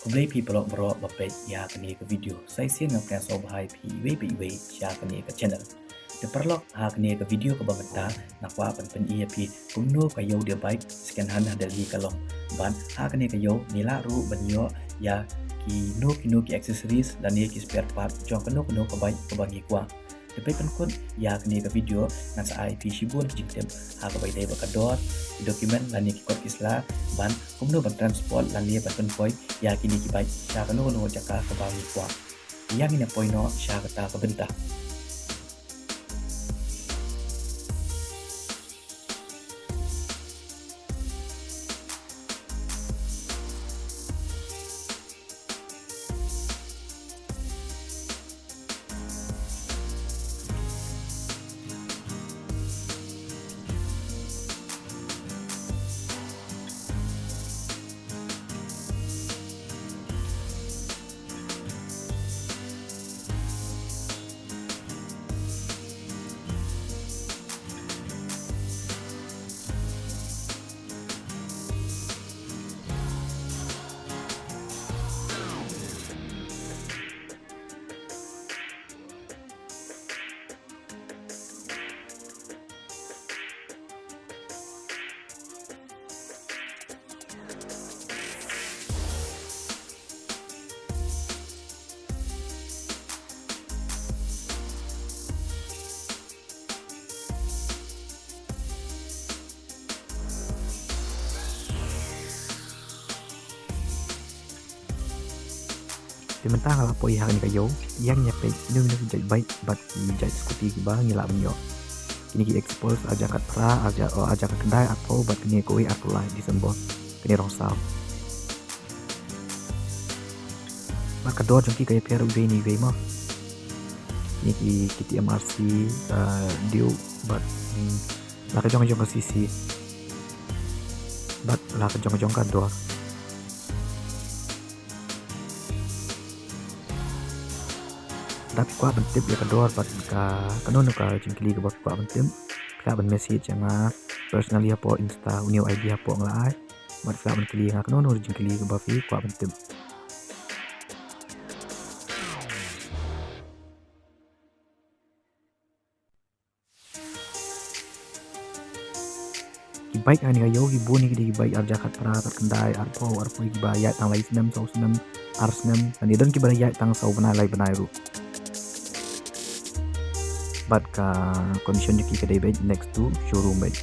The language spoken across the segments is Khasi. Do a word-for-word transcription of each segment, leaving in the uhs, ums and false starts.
Khublei phi paralok baroh ba peit ïa kane ka video. Sa shisien nga pdiang sngewbha ïa phi iwei pa iwei sha kane ka channel. Te paralok, ha kane ka video kaba mynta nga kwah ban pyni ïa phi kumno ka ïew die bike second hand ha Delhi ka long. Bad ha kane ka ïew ngi lah ruh ban ïoh ïa kino kino ki accessories lane ki spare part jong kano kano ka bike kaba ngi kwah. Te peit pynkut ïa kane ka video, ngan sa ai phi shibun ki jingtip ha kaba ïadei bad ka dor, ki document lane ki kot ki sla, bad kumno ban transport lane ban pynpoi ïa kine ki bike sha kano kano jaka kaba ngi kwah. Ïa ngin ïa poi noh sha kata ka bynta. Te mynta nga la poi ha kane ka ïew, ïa ngin ïa peit kino kino ki jait bike bad ki jait scooty kiba ngi lah ban ïoh. Kine ki expose arhajar khatphra, arhajar, oh, arhajar khatkhyndai, arphew bad kine kawei arphew lai December. Kine rong saw. Bad ka dor jong ki ka ïapher uwei ne uwei mo. Kine ki, ki K T M R C, uh, Duke bad, hmm, la ka jong ka jong ka C C. Bad la ka jong ka jong ka dor. Lada phi kwah ban tip ïa ka dor bad ka, kano kano ka jingkylli kaba phi kwah ban tip, phi lah ban message ïa nga personally hapoh Insta, une u I D hapoh nga la ai. Bad phi lah ban kylli ïa nga kano kano ka jingkylli kaba phi kwah ban tip. Ki bike ha kane ka ïew ki bun hi ki dei ki bike arhajar khatphra, khatkhyndai, arphew, arphew kiba ïaid tang lai snem, saw snem, ar snem, lane don kiba ïaid tang saw bnai, lai bnai ruh. Bad ka condition jong ki ka dei beit next to showroom beit.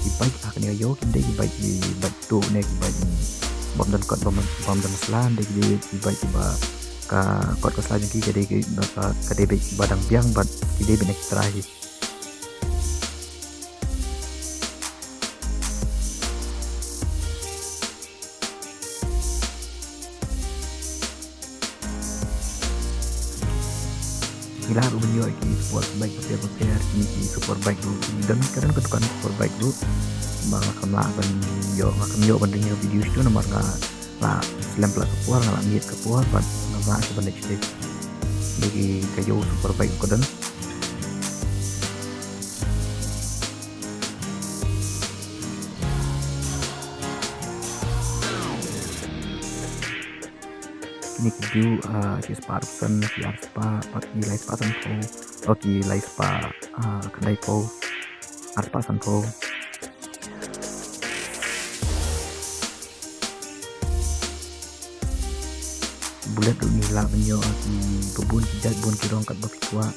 Ki bike ha kane ka ïew kim dei ki bike, ki bike tuh ne ki bike bym don kot, bym, bym don sla, dei ki dei ki bike kiba ka kot ka sla jong ki ka dei ki, ka, ka dei beit kiba dang biang bad ki dei beit na ki trai hi. Ngi lah ruh ban ïoh ki sport bike bapher bapher, kine ki super bike ruh ki don, ka don ka dukan super bike ruh. Ba nga kam lah ban ïoh, nga kam ïoh ban ring ïa ka video shuh namar nga la slem palat ka por, nga la miet ka por bad ngam lah shuh ban leit shatei. Dei ki ka ïew super bike ruh ka don. Kine ki Duke, ah, shi spah arphew san, ki ar spah, bad ki lai spah sanphew, oh, ki lai spah, ah, khyndaiphew, ar spah sanphew. Bullet ruh ngi lah ban ïoh kiba bun ki jait, bun ki rong katba phi kwah.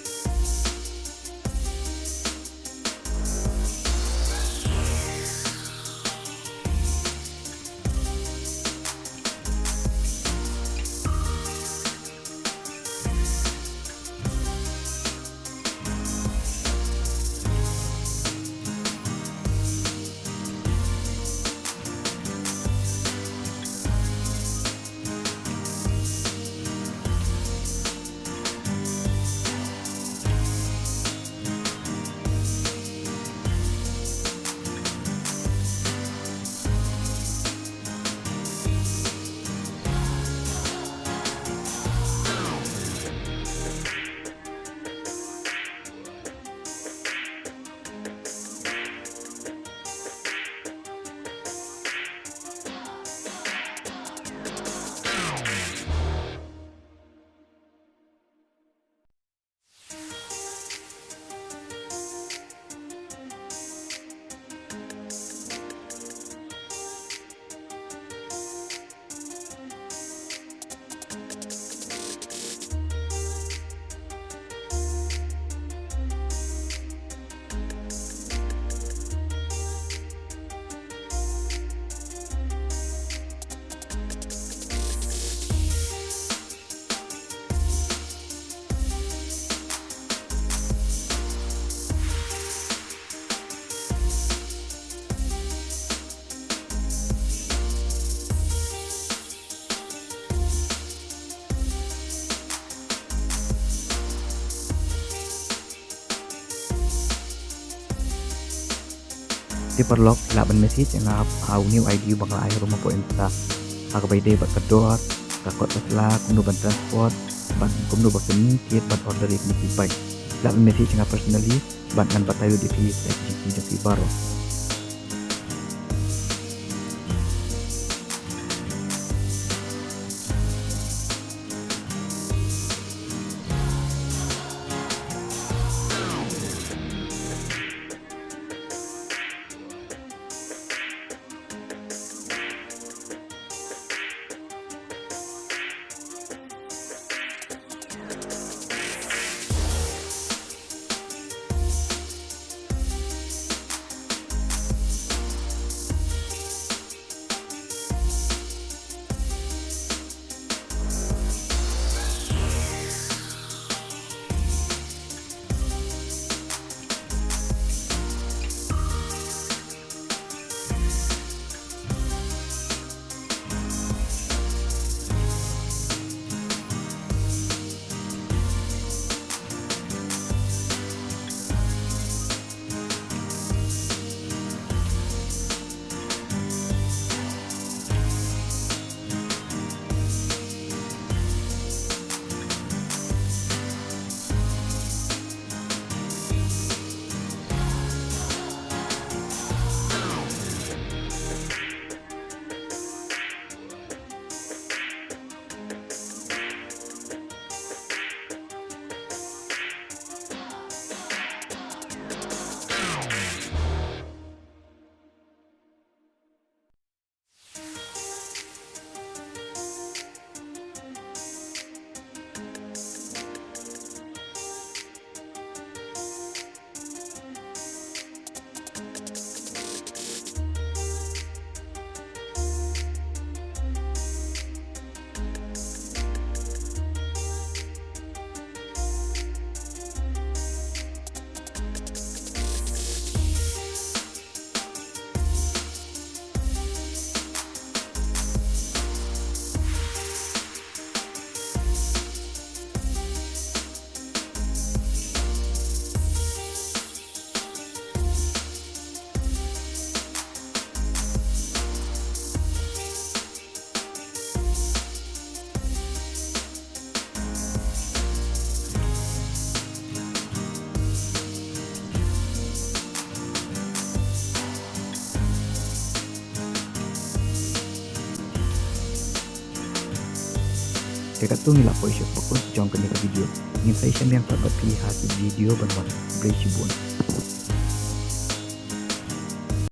Te paralok, lah ban message ïa nga ha u new I D ba nga la ai harum hapoh Insta, ha kaba ïadei bad ka dor, ka kot ka sla, kumno ban transport, bad kumno ba phin thied bad order ïa kine ki bike. Lah ban message ïa nga personally, bad ngan batai lut ïa phi ïa ki jingkyrkhu jong phi baroh. Te katto ngi la poi sha bakut jong kane ka video. Ngin sa ïashem biang pat bad phi ha ki video ban wan. Khublei shibun.